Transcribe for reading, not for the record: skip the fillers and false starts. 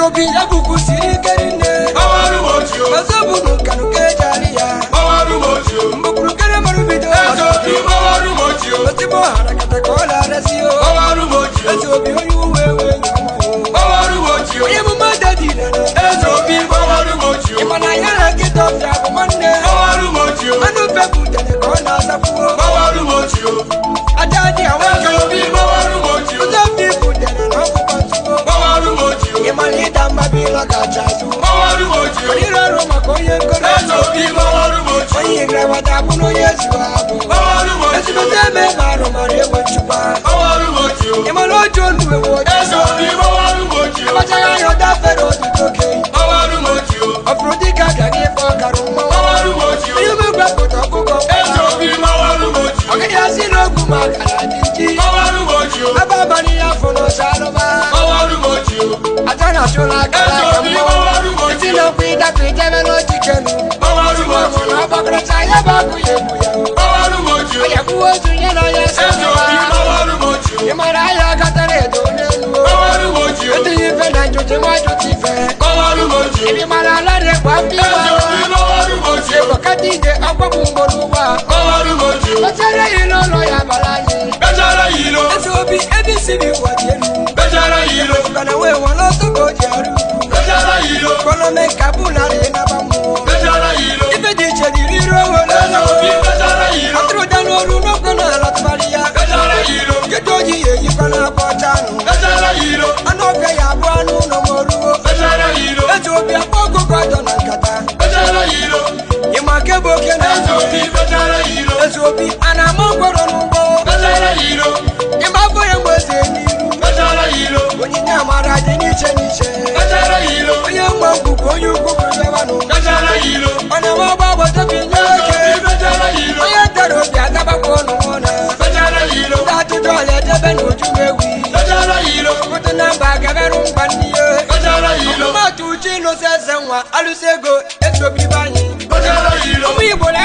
Obi ya bụkwu siri ike rinne. Gbawarụ m oji o. Ọzọ bụ nkanụ ka eji arị ya. Gbawarụ m oji o. Mgbukwurukere mara bido. Eze Obi, gbawarụ m oji o. Ozigbo hara kata ka ọ na-arịasị o. Gbawarụ m oji o. Eze Obi onye uwe ewe enyi ọma o. Gbawarụ m oji o. Onye emume dị na Eze Obi, gbawarụ m oji o. Ị ma na ya na nkịta ọfịa bụ nwanne. Gbawarụ m oji o. Anụ mfe bụ udene ka ọ na-azakwuo. Gbawarụ m oji o. Aja dị awa. Eze Obi, gbawarụ m oji o. Ụzọ mbi bụ udene na ọkpụkpọ ntuo. Gbawarụ m oji o. Ị ma na ịda mma bụ ịlọ kacha azụ. Gbawarụ m oji o. Ịrụ ọrụ maka onye nkoro. Eze Obi, gbawarụ m oji o. Onye igre wada abụ na onye ezuo abụ. Gbawarụ m oji o. Ezigbote eme ma arụ mara enwe nchukwa. Gbawarụ m oji o. Ị ma na oji olu ewu oji. Eze Obi, gbawarụ m oji o. Akpachaghị anya ọ dafere otuto okenye. Gbawarụ m oji o. Ọ bụrụ dịka abịaghị ịkpọ ọkara mmanwụ. Gbawarụ m oji o. Onye omegwu apụta ọkụkọ. Eze Obi, gbawarụ m oji o. Ọ gaghị asị n'okwu ma akara dị ji. Gbawarụ m oji o. Aba abalị ya afọ n'ọsọ arụba. Gbawarụ m oji o. Aja na-achụla akara Eze aka Obi, mmanwụ. gbawarụ m oji Eti o. na ọkwa ịdapụ ijebe n'ojikenu. Gbawarụ m oji Na o. ọgbakọrọcha ya bụ agụ ya egbu ya o. Gbawarụ m oji o. Onye kwuo ozu nye na ya esi Eze Obi, gbawarụ m oji o. Ị mara ahịa gatara edo n'elu o. Gbawarụ m oji o. Etinye ife na njụjụ nwa ajụjụ ife. Gbawarụ m oji o. Ị mara ala dị gba mbi Eze Obi, gbawarụ m oji o. Bọkata ije ọgbọgbụ mgbọ n'ụwa. Gbawarụ m oji o. Kpachara ya n'ụlọ ya bara anyị. Bechara ya ilo. Eze Obi ebe isi bụ ụwa dị elu. Bechara ya ilo. Mana wee nwere ọtọ ka o ji arụ ugwu. Bechara ya ilo. Kọlọme ka bụ narị naba mmụọ. Bechara ya ilo. Ife dị iche dị riri owe Eze Obi, bechara ya ilo. Atụrụ dị n'olu n'okwu na ala tụgharị ya. Bechara ya ilo. Nkịta ojii ya eyikwa n'akwa ọcha anụ. Bechara ya ilo. Anụ ọbịa ya abụ anụ ụlọ ma o ruo. Bechara ya ilo. Eze Obi akpọ ọkụkọ ajọ na nkata. Bechara ya ilo. Ịma nke bụ oke na Eze Obi, bechara ya ilo. Eze Obi a na-ama ngwọrọ n'ugbo. Bechara ya ilo. Ịma afọ ya mgbe eze n'iru. Bechara ya ilo. Onyinye amara dị n'iche n'iche. Bechara ya ilo. Onye nwe ugwu bụ onye ukwu bụ bịawanụ. Bechara ya ilo. Ọ na-enwe ọgba agbata obi nye Eze oke. Obi, bechara ya ilo. Onye tere obi adabakwa ọnụ nwụna. Bechara ya ilo. Ndị atụjụ ọla edebe na uju ewi. Bechara ya ilo. Pụtụ na mba gaberụ mgba n'ihe. Bechara ya ilo. Ọmụmatụ uche ịnụsị eze nwa alụsị ego Eze Obi be anyị. Bechara ya ilo. Ụmụ Igbo na